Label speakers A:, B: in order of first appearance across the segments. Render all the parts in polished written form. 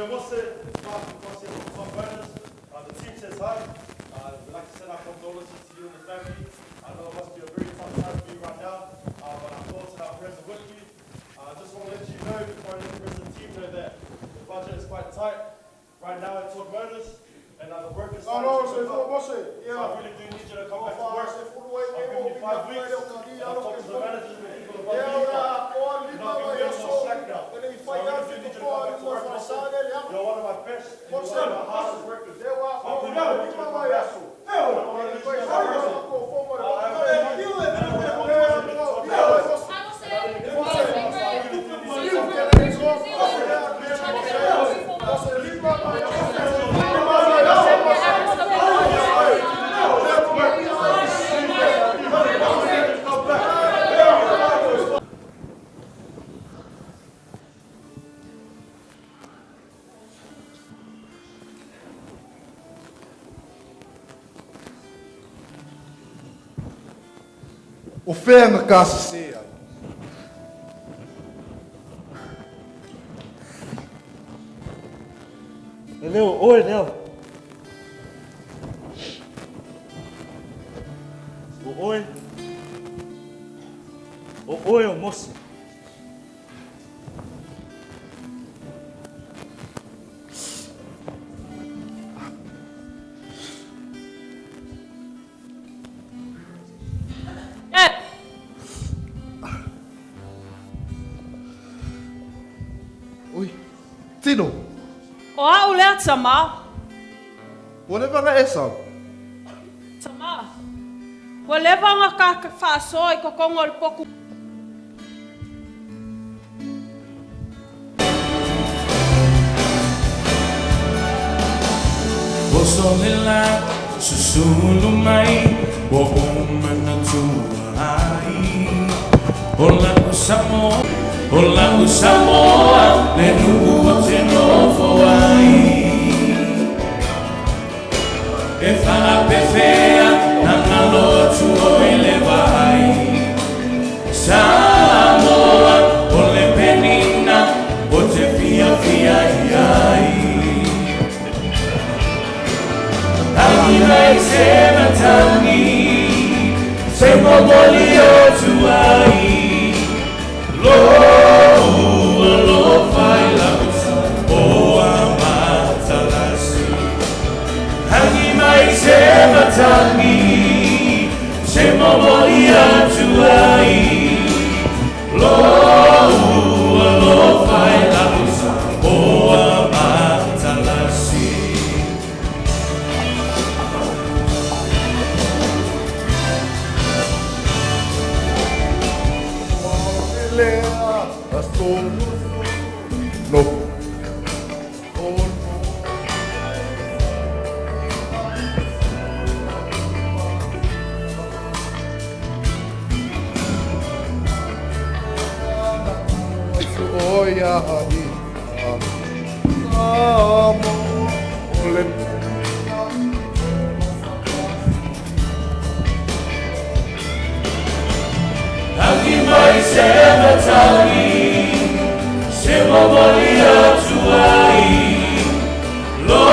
A: Here, Mose, Mark from Top Motors. The team says hi. We'd like to send our condolences to you and the family. I know it must be a very tough time for you right now, but our thoughts and our prayers are with you. I just want to let you know before I let the rest of the team know that the budget is quite tight right now at Top Motors, and the work is starting to pick up. So I really do need you to come back to work. I've given you 5 weeks, and I've talked to the managers and the people above me, but you're not giving me any more slack now. So I really do need you to come back to work, Mose. You're one of my best, and you're one of my hardest workers. So I really do need you to come back. I don't want to lose you as a person. I have you, and I want to lose you at Top Motors. And I really do need you. So I really do need you to come back.
B: O fea na ka sese ai.
C: E leo oe leo. O oe. O oe o Mose.
D: Eh,
B: Ui, Tino,
D: o au lea tamā.
B: ua leva na e sau.
D: Tamā, ua leva ona ka faasoa i kokoga o le poku.
E: Oso le la susulu mai ua ou manatua ai o lau Samoa o lau Samoa le nuu ou te nofo ai e faapefea na galo atu oe le vaai Samoa o le penina o te fiafia i ai Tangi mai se matangi Se momoli atu ai Lo alofa i lau Samoa matalasi Tangi mai se matangi Se momoli atu ai Lo alofa i lau Samoa matalasi.
B: Lea, aso, no. O ia i a mo o le
E: Tangi mai se matangi Se momoli atu ai Lo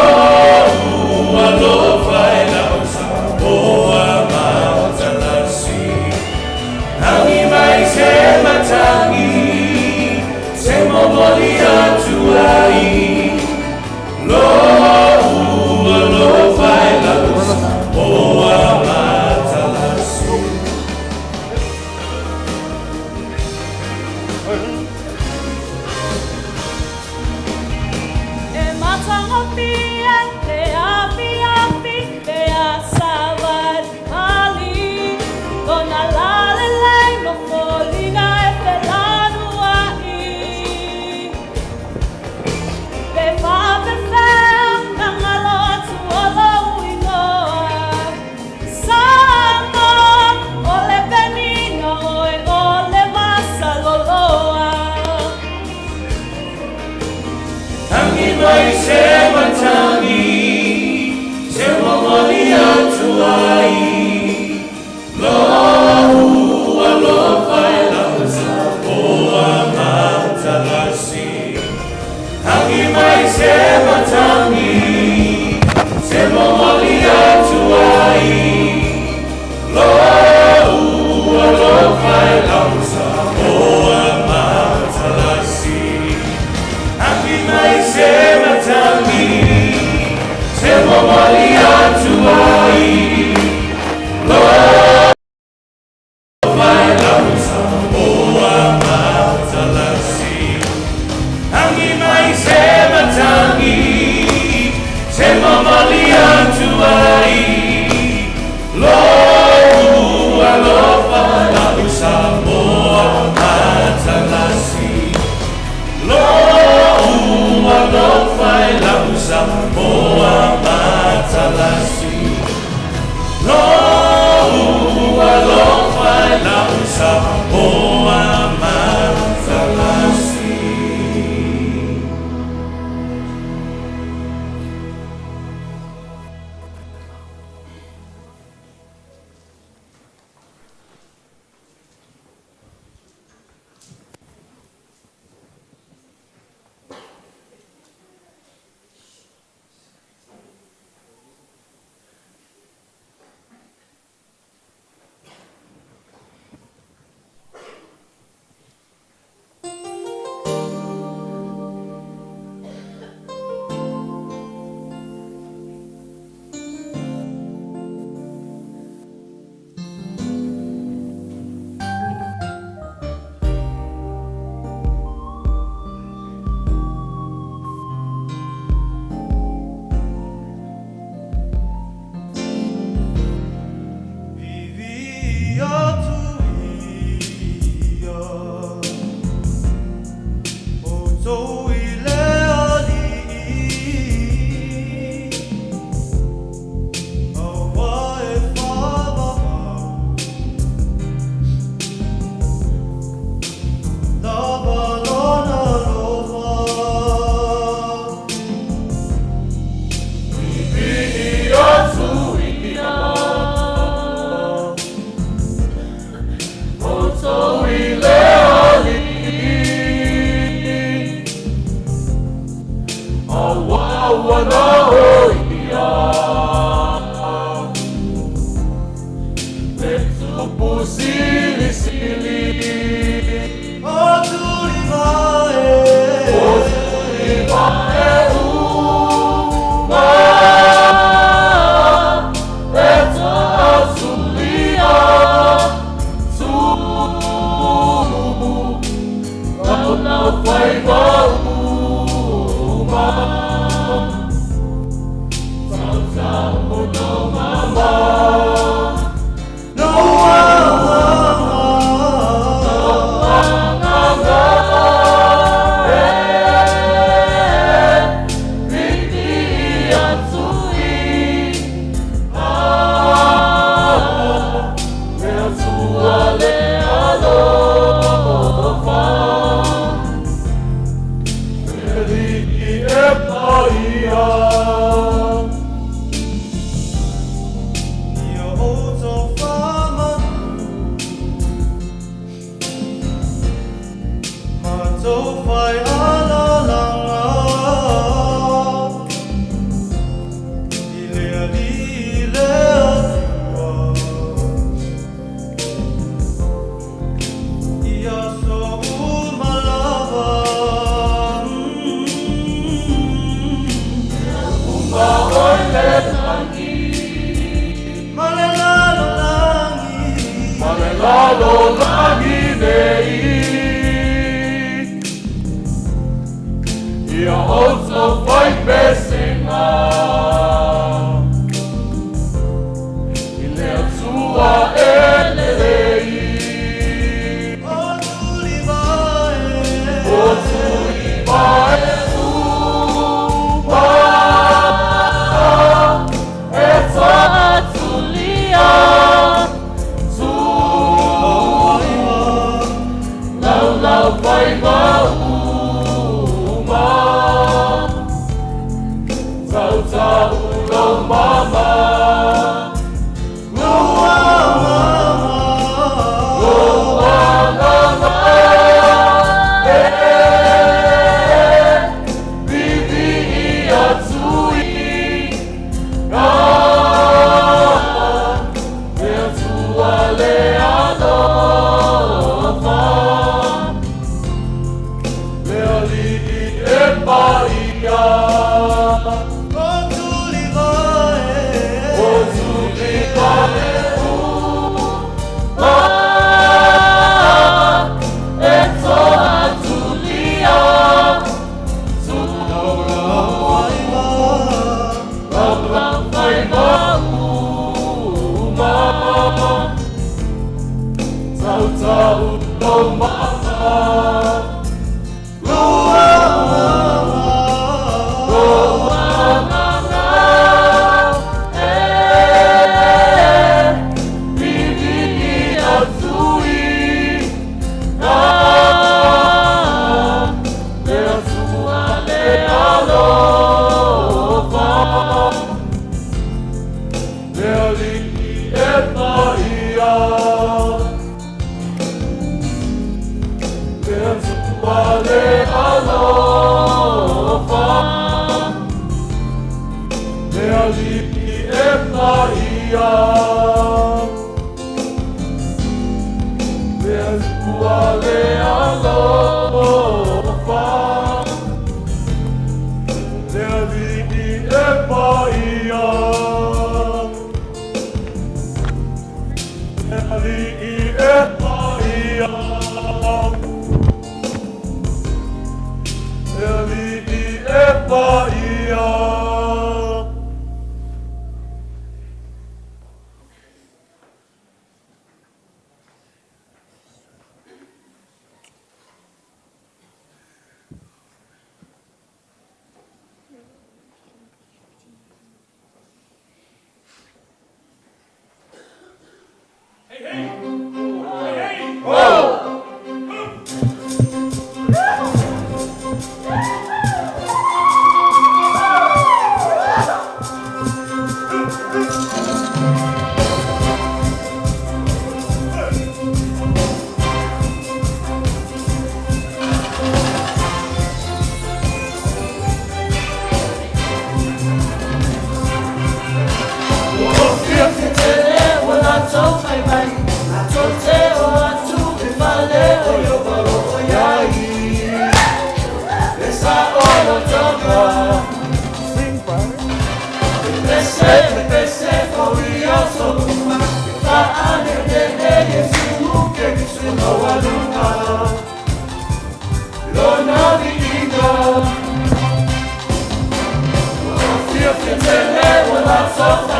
E: alofa e lau Samoa matalasi Tangi mai se matangi Se momoli atu ai Lo alofa e lau Samoa matalasi.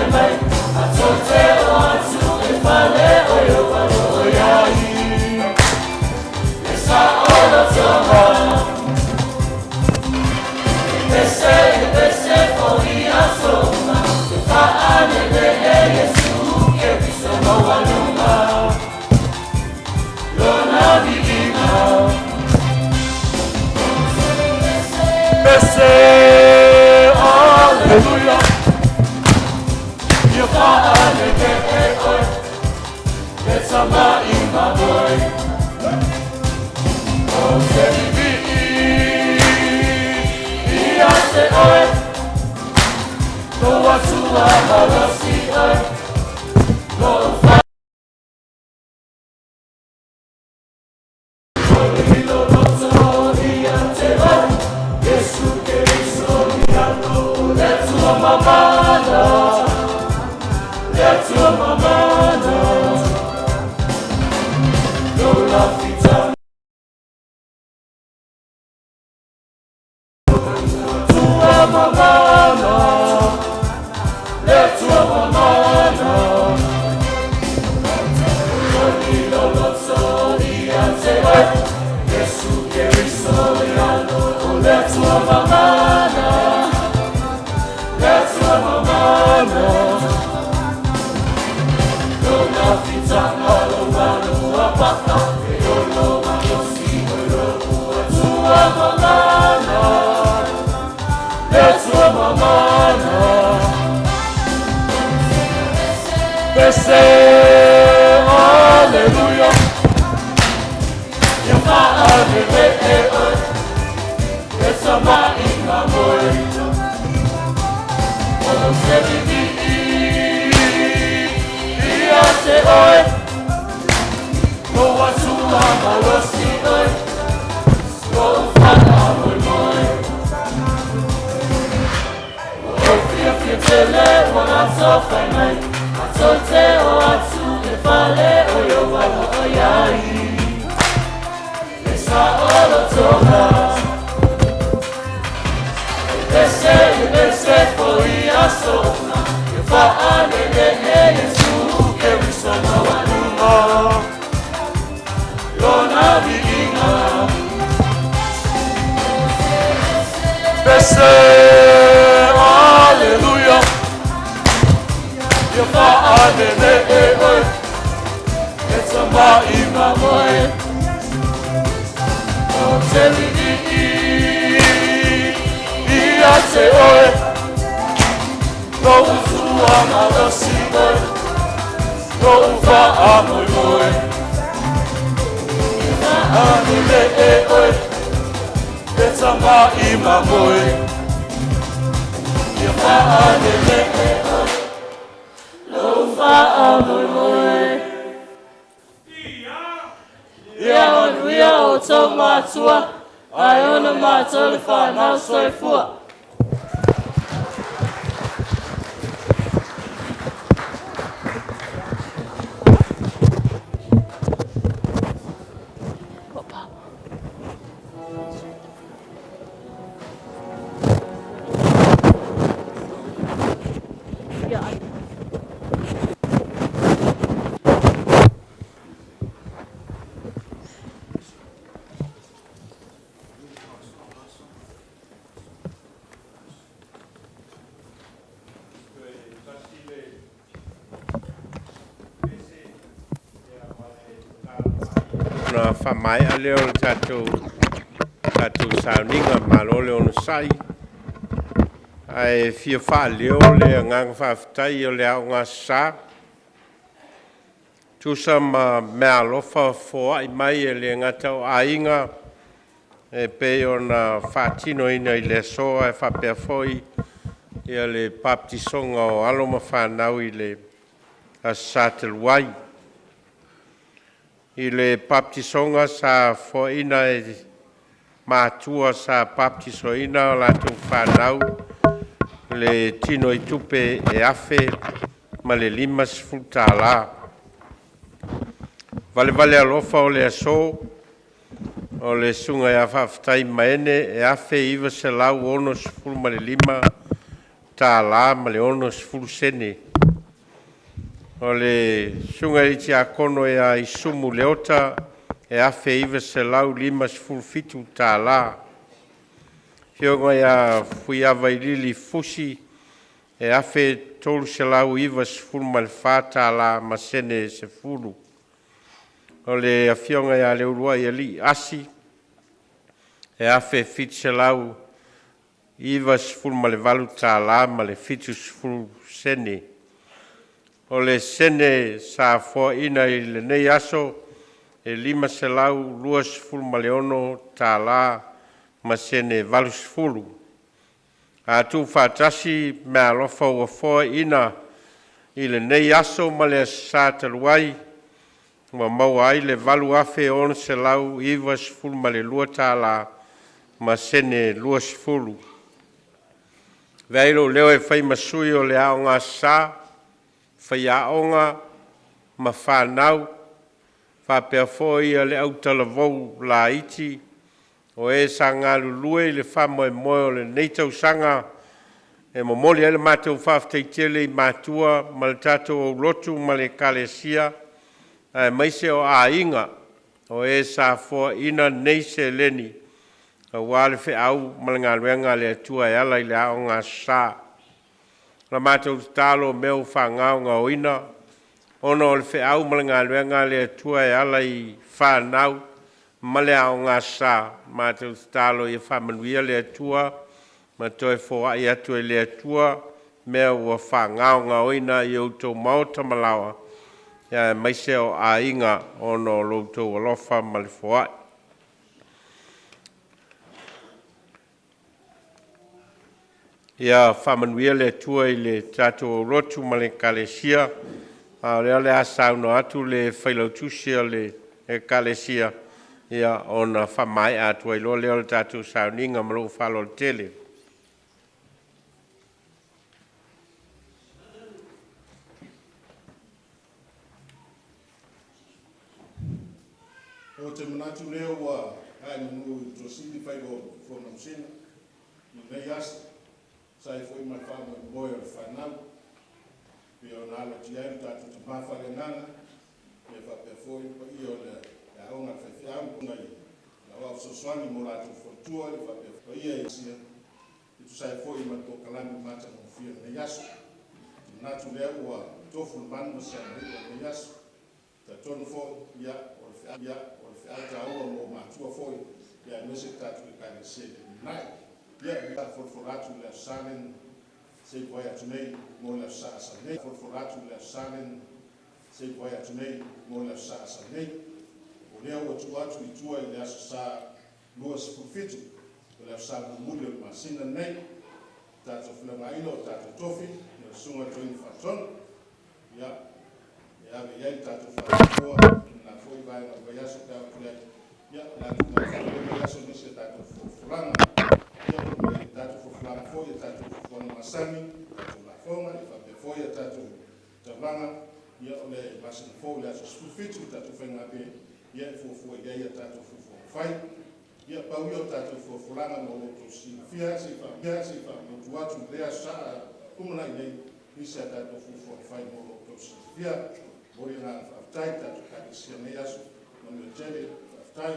E: Lona maualuga Lona viiga. Pese, Alleluia, Ia faalele'e oe e tamaʻiga moe. Ou te vivii ia te oe, lou Atua malosi oe, lou loloto ia te oe, Iesu Keriso le Atua mamana, le Atua mamana, lou lafita Atua mamana, le Atua mamana, loloto ia te oe, Iesu Keriso le Atua mamana, le Atua mamana, lou lafitaga lou maluapapa e olo malosi oe lou Atua mamana, le Atua mamana. Pese, Alleluia, ia faalele'e oe e tamaʻiga moe. Ou te vivii ia te oe, lou Atua malosi oe, lou faamoemoe. Ou fiafia tele ua gatofai mai, matou te o atu i le fale o Ieova o loo i ai le saolotoga. E pese, e pese foi aso uma, ia faalele'e Iesu Keriso maualuga Lona viiga. Pese, Alleluia, ia faalele'e oe e tamaʻiga moe. Ou te vivii ia te oe, lou Atua malosi oe, lou faamoemoe. Faalele'e oe e tamaʻiga moe. Ia faalele'e oe lou faamoemoe. Ia manuia outou matua, ae ona matou le fanau soifua.
F: Ona faamaea lea o le tatou sauniga, malo le onosai. Ae fia faaleo le agaga faafetai o le Aoga Aso Sa, tusa ma meaalofa foai mai e le gata o aiga e pei ona faatinoina i le aso, ae faapea foi le baptisoga o alo ma fanau i le Aso Sa talu ai. I le baptisoga sa foaina e matua sa baptisoina o latou fanau le tino i tupe e $1,050. Valevale alofa o le aso, o le susuga ia Faafetai Maene e $1,965 ma le 60 sene. O le susuga i le Tiakono ia Isumu Leota e $1,957. Afioga ia Fuiavailili Fusi e $1,394 ma sene 10. O le Afioga ia Leuluai Alii Asi, e $1,798 ma le 70 sene. O le sene sa foaina i lenei aso e $526 ma sene 80. A tuufaatasi meaalofa ua foaina i lenei aso ma le Aso Sa talu ai, ua maua ai le $8,692 ma sene 20. Avea ai lou leo e fai ma sui o le Aoga Aso Sa, faiaoga ma fanau, faapea foi le autalavou laiti o e sa galulue i le faamoemoe o lenei tausaga, e momoli ai le matou faafetai tele i matua ma le tatou aulotu ma le Ekalesia, aemaise o aiga o e sa foaina nei seleni aua le feau ma le galuega a le Atua e ala i le Aoga Aso Sa. O le matou tatalo o mea ua faagaogaoina ona o le feau ma le galuega a le Atua e ala i fanau ma le Aoga Aso Sa, matou tatalo ia faamanuia le Atua ma toe foai atu e le Atua mea ua faagaogaoina i outou maota ma laoa, aemaise o aiga ona o lo outou alofa ma le foai. Ia faamanuia le Atua i le tatou aulotu ma le Ekalesia, a o lea o le a saunoa atu le Failautusi o le Ekalesia, ia ona faamaea atu ai loa lea o le tatou sauniga. Ma lou faaaloalo tele.
B: Ou te manatu lea ua ae manu i Tuasivi faiva o Fonomausina i lenei aso, e tusa ai foi ma le faamoemoe o le fanau, pei ona alo atu i ai lo tatou Tama Faaleagaga, ia faapea foi le paia o le Aoga a le Faifeau i le Aoao Fesoasoani mo latou faletua, ia faapea paia i sia e tusa ai foi ma le polokalame matagofie o lenei aso. Ou te manatu lea ua tofu le manu ma se agai'a i lenei aso. Talitonu foi, ia, o le feau, ia, o le feau taua mo matua foi, ia aemaise le tatou Ekalesia i le lumanai. Ia, e folafola atu i le Aso Sa lena se i mavae atu nei mo le Aso Sa asa nei. Folafola atu i le Aso Sa lena se i mavae atu nei mo le Aso Sa asa nei. O lea ua tuu atu i tua i le Aso Sa 27, o le Aso Sa mulimuli o le masina lenei, tatou felagaaina o tatou tofi, o le Susuga i le Toeaina Faatonu, ia, e ave i ai le tatou faatoatoa i lena foi vaega o le vaiaso pe a oo atu i ai, ia, o le a tuuina atu foi i lenei vaiaso nisi a tatou folafolaga. Ia, o le tatou folafolaga foi, o tatou fuafuaga masani, tatou lafoga, ia faapea foi a tatou taulaga, ia, o le masina fou i le aso 17 le tatou faiga pe, ia, e fuafua i ai a tatou fuafuaga fai. Ia, pau ia o tatou folafolaga mo lo outou silafia, se i se i faamanatu atu i lea Aso Sa lumanai nei nisi a tatou fuafuaga fai mo lo outou silafia. Momoli le agaga faafetai i tatou Ekalesia i lenei aso. Manuia tele. Faafetai.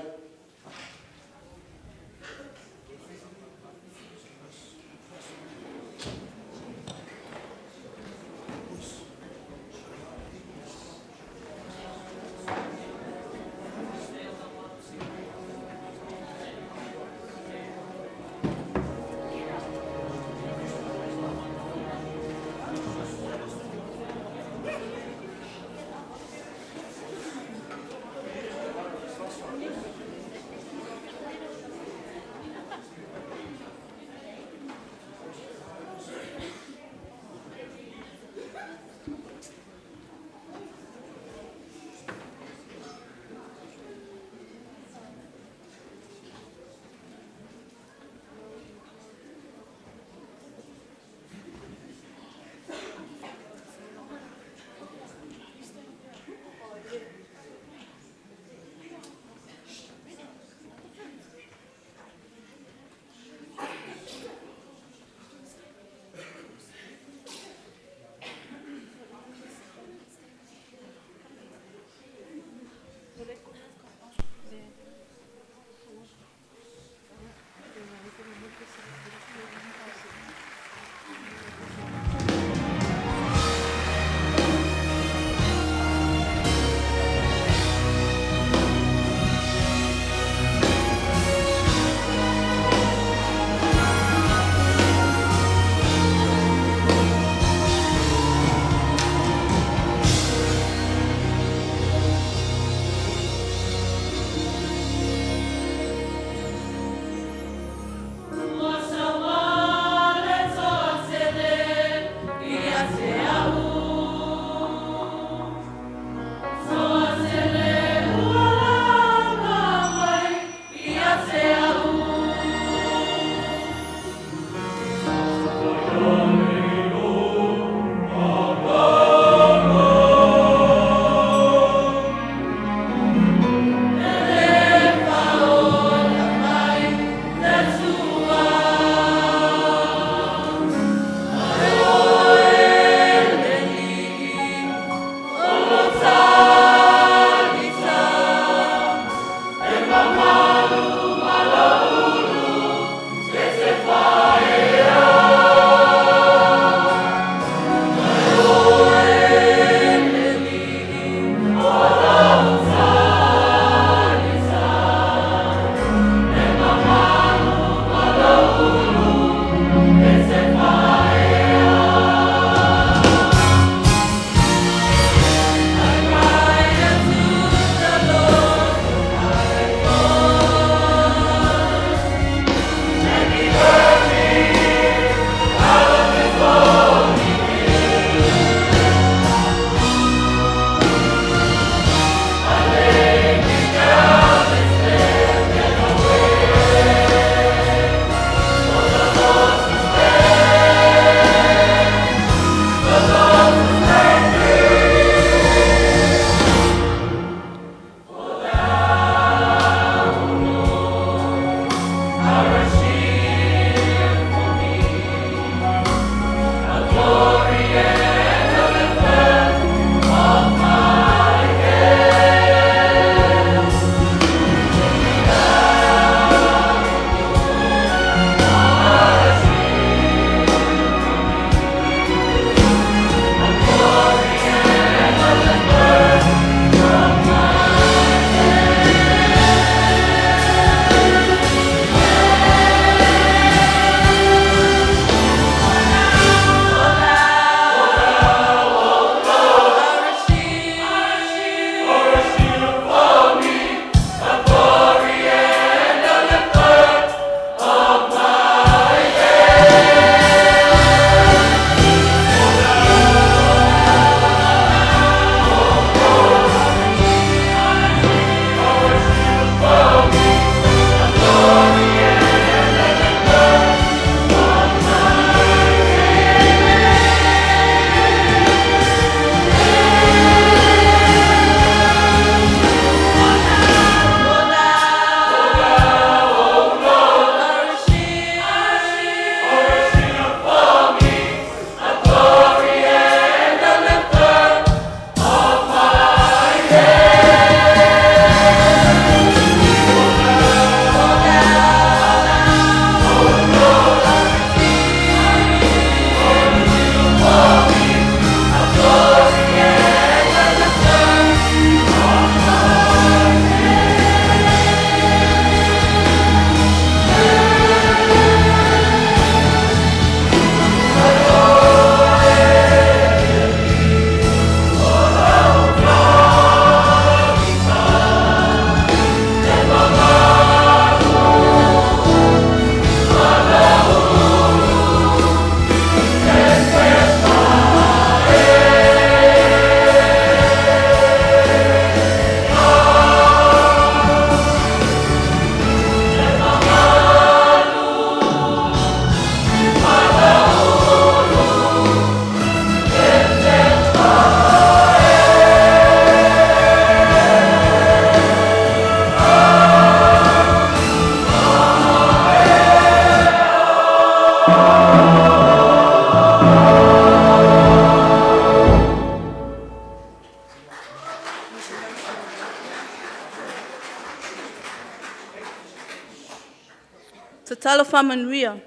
G: Talo whamanuia.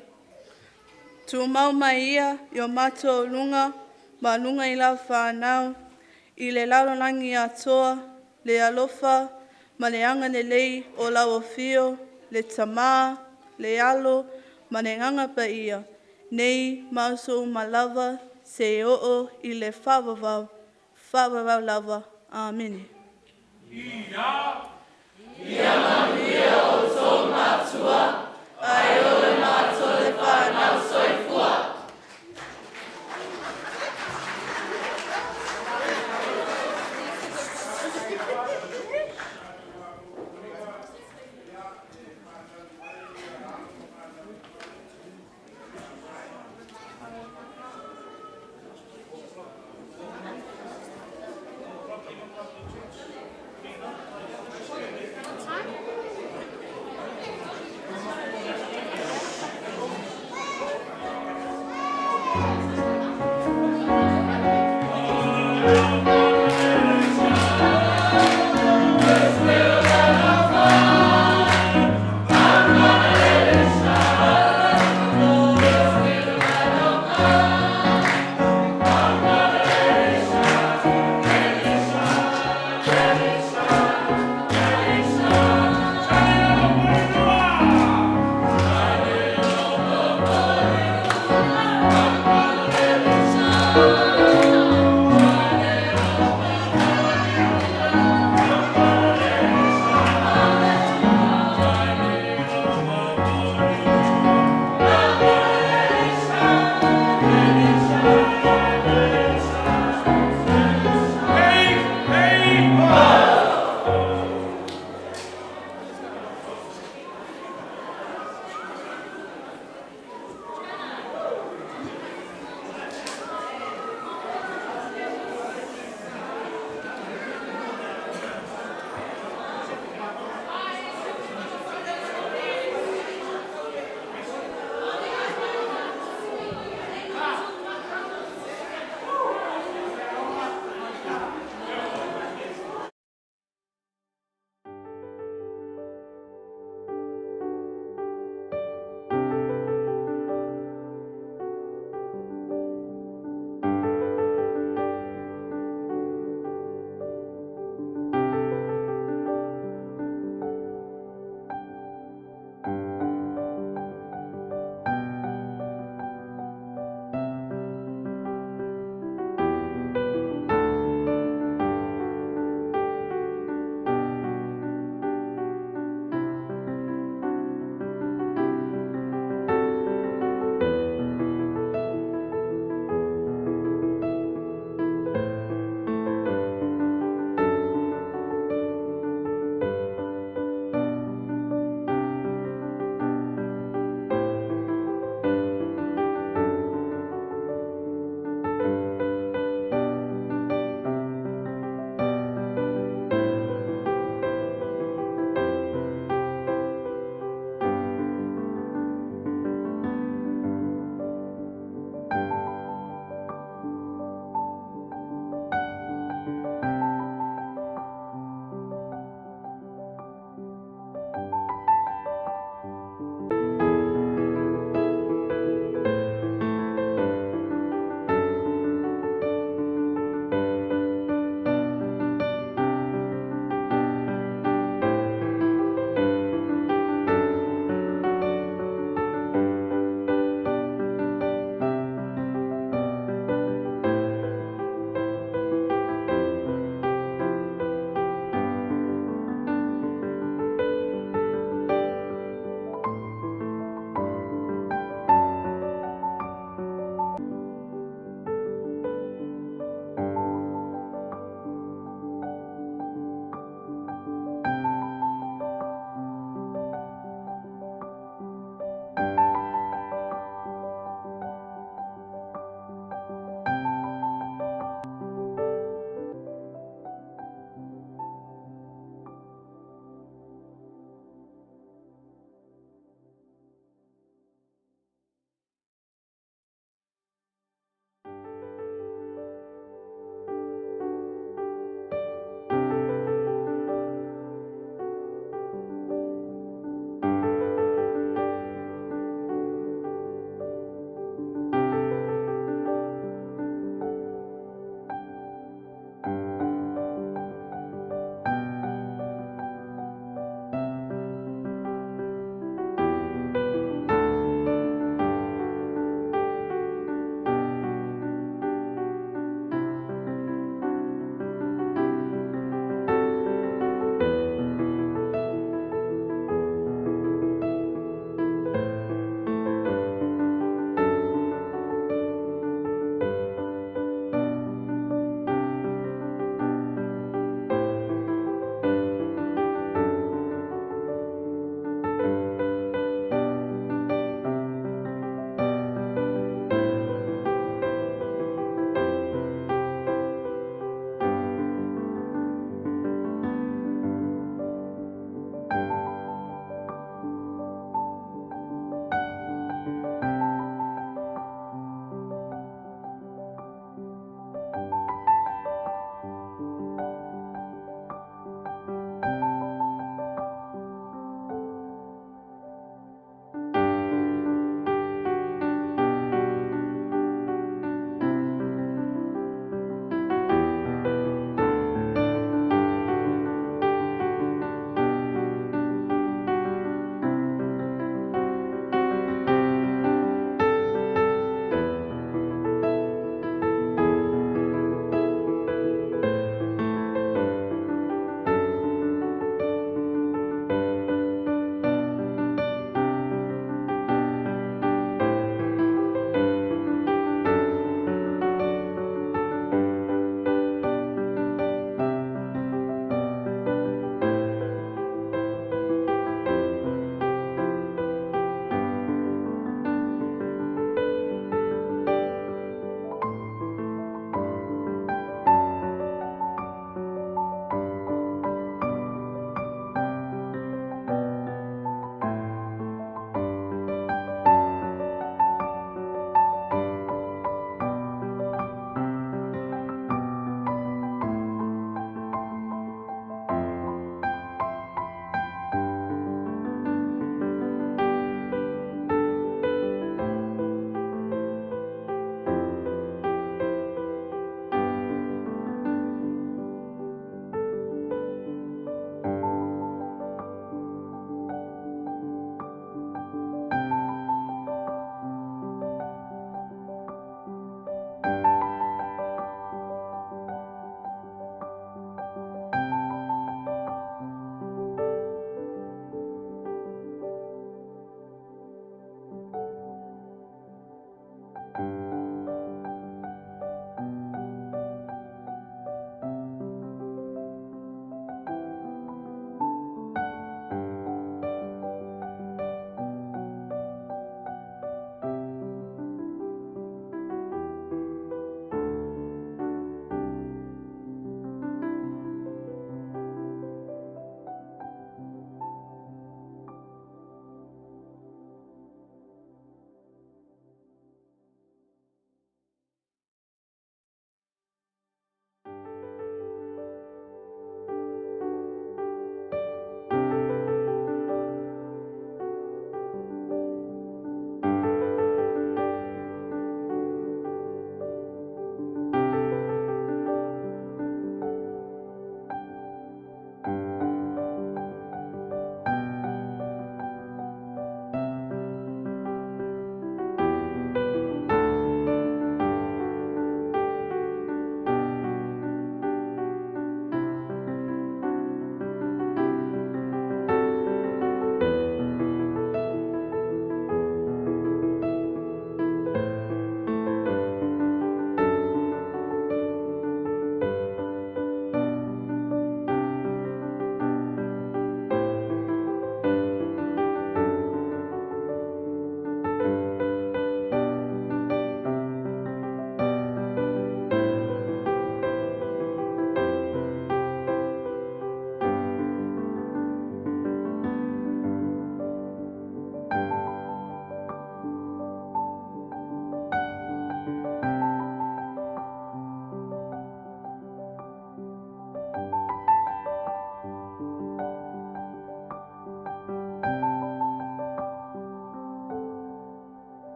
G: Tumau mai ia i o matou luga ma luga i lau whānau, i le lalolagi atoa, le alofa ma le agalelei o lau afio, le Tamā, le Alo ma le Agaga Paia, nei ma aso uma lava, seia oo i le faavavau, faavavau lava. Amene. Ia manuia outou matua, ae o le matou le fanau soifua.